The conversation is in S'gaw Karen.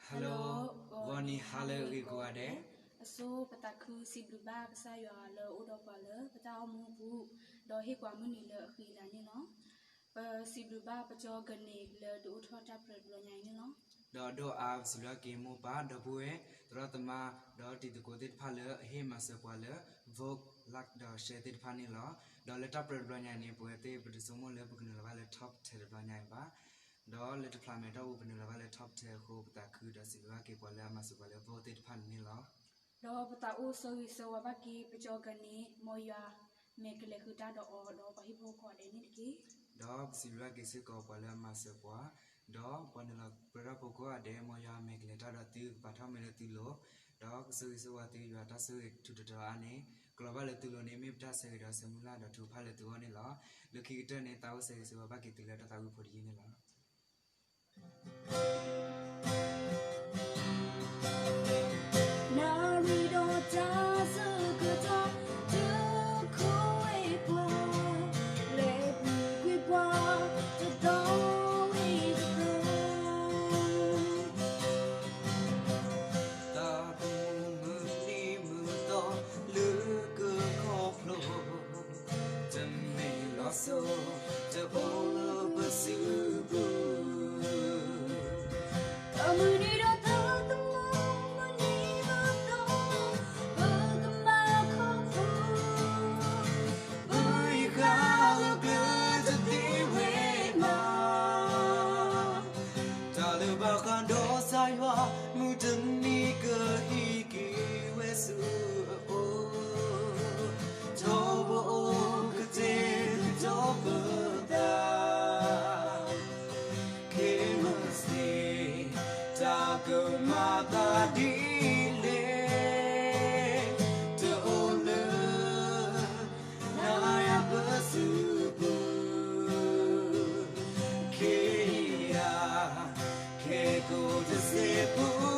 Hello, ဂီၤနံၤဟါလၢအဂ့ၤကိးဂၤဒဲး. အဆိပသးခုစံးဘျုးဘၣ်ကစၢ်ယွၤလၢအအိၣ်ဒီးပှၤလၢပတၢ်အိၣ်မူအပူၤ, ဒီးဟ့ၣ်ပှၤမုၢ်နံၤလၢအဃံအလၤန့ၣ်လီၤ. ပစံးဘျုးဘၣ်ပကၠီကန့ၢ်လၢဒုးအိၣ်ထီၣ်တၢ်ပြၢတဘျီညါအံၤန့ၣ်လီၤ. ဒီးဒိၣ်အါပစံးဘျုးဘၣ်က့ၤမိၢ်ပၢ် ဒီပုၢ်ဝဲၢ် သရၣ်သမါ ဒီးတံၤသကိးသ့ၣ်တဖၣ်လၢအဟ့ၣ်မၤစၢၤပှၤလၢ vote, like ဒီး share သ့ၣ်တဖၣ်န့ၣ်လီၤ. ဒီးလၢတၢ်ပြၢတဘျီညါအံၤန့ၣ် ပဝဲသ့ၣ်ပတဆိကမိၣ်လၢပကနုာ်လီၤဘၣ်လၢ top ten တဘျီညါအံၤဘၣ်. ဒီးလၢတဖျးမဲာ်တီၢ်ပူၤပနုာ်လီၤဘၣ်လၢ top ten အဃိ ပသးခုဒီးစံးဘျုးဘၣ်က့ၤပှၤလၢအမၤစၢၤပှၤလၢ vote သ့ၣ်တဖၣ်န့ၣ်လီၤ. ဒီးပသးအိၣ်ဆၢဂ့ၤဆၢဝါဘၣ်က့ၤပကၠီကန့ၢ် မ်ယွၤမဲာ်ကလဲၤဃုာ်တၢ်ဒီးအီၤဒီးပှၤဟံၣ်ဖိဃီဖိကိးဂၤဒဲးန့ၣ်တက့ၢ်. ဒီးပစံးဘျုးဘၣ်က့ၤစ့ၢ်ကီးပှၤလၢအမၤစၢၤပှၤ, ဒီးပှၤနုာ်လီၤပြၢတၢ်ဖိကိးဂၤဒဲး မ်ယွၤမဲာ်ကလဲၤတၢ်ဒီးသု ကပာ်ထီၣ်မ့ၢ်လၢသုလိၤ, ဒီးကဆၢဂ့ၤဆၢဝါသု ယွၤတၢ်ဆိၣ်ဂ့ၤထူးတတြီၤအါန့ၣ် ကလီၤဘၣ်လၢသုလိၤန့ၣ် မ့ၢ်ပတၢ်ဆၢဂ့ၤဒီးဆၢမုၢ်လၢ်ဒီးထုကဖၣ်လၢသုဂီၢ်န့ၣ်လီၤ. လၢခံကတၢၢ်န့ၣ် သးအိၣ်ဆၢဂ့ၤဆၢဝါဘၣ်က့ၤသုလၢတၢ်သးဝံၣ်ဖိတယုၢ်န့ၣ်လီၤ. နၣ်ရံၣ်ဒီးတၢ်ဆၢကတီၢ် တခိၣ်ဝဲပှၤ လဲၤပူၤကွံာ်ပှၤ တသီဝံၤတသီ သးသမူမုၢ်နံၤမုၢ်သီ လၢကခီဖျိ တမ့ၢ်လီၤစိၤ တအိၣ်လၢပစုပူၤ အမုၢ်နံၤဒီးသးသမူ မုၢ်နံၤမုၢ်သီ ပကမၤခီဖျိ ပယီၤဃးလၢကျဲတသ့ဝဲမး တၢ်လၢဘၣ်ဃးဒီးကစၢ်ယွၤ မုၢ်တနံၤကဟံးက့ၤဝဲဆူအအိၣ် ထီဘိအိၣ်ကတဲာ်ကတီၤပသး ခဲမုၢ်ဆ့ၣ် တၢ်ကမၤသးဒ်လဲၣ် တအိၣ်လၢ နၤယၤပစုပူၤ ခ့ယၤ ခဲကိာ်တစဲးဖိ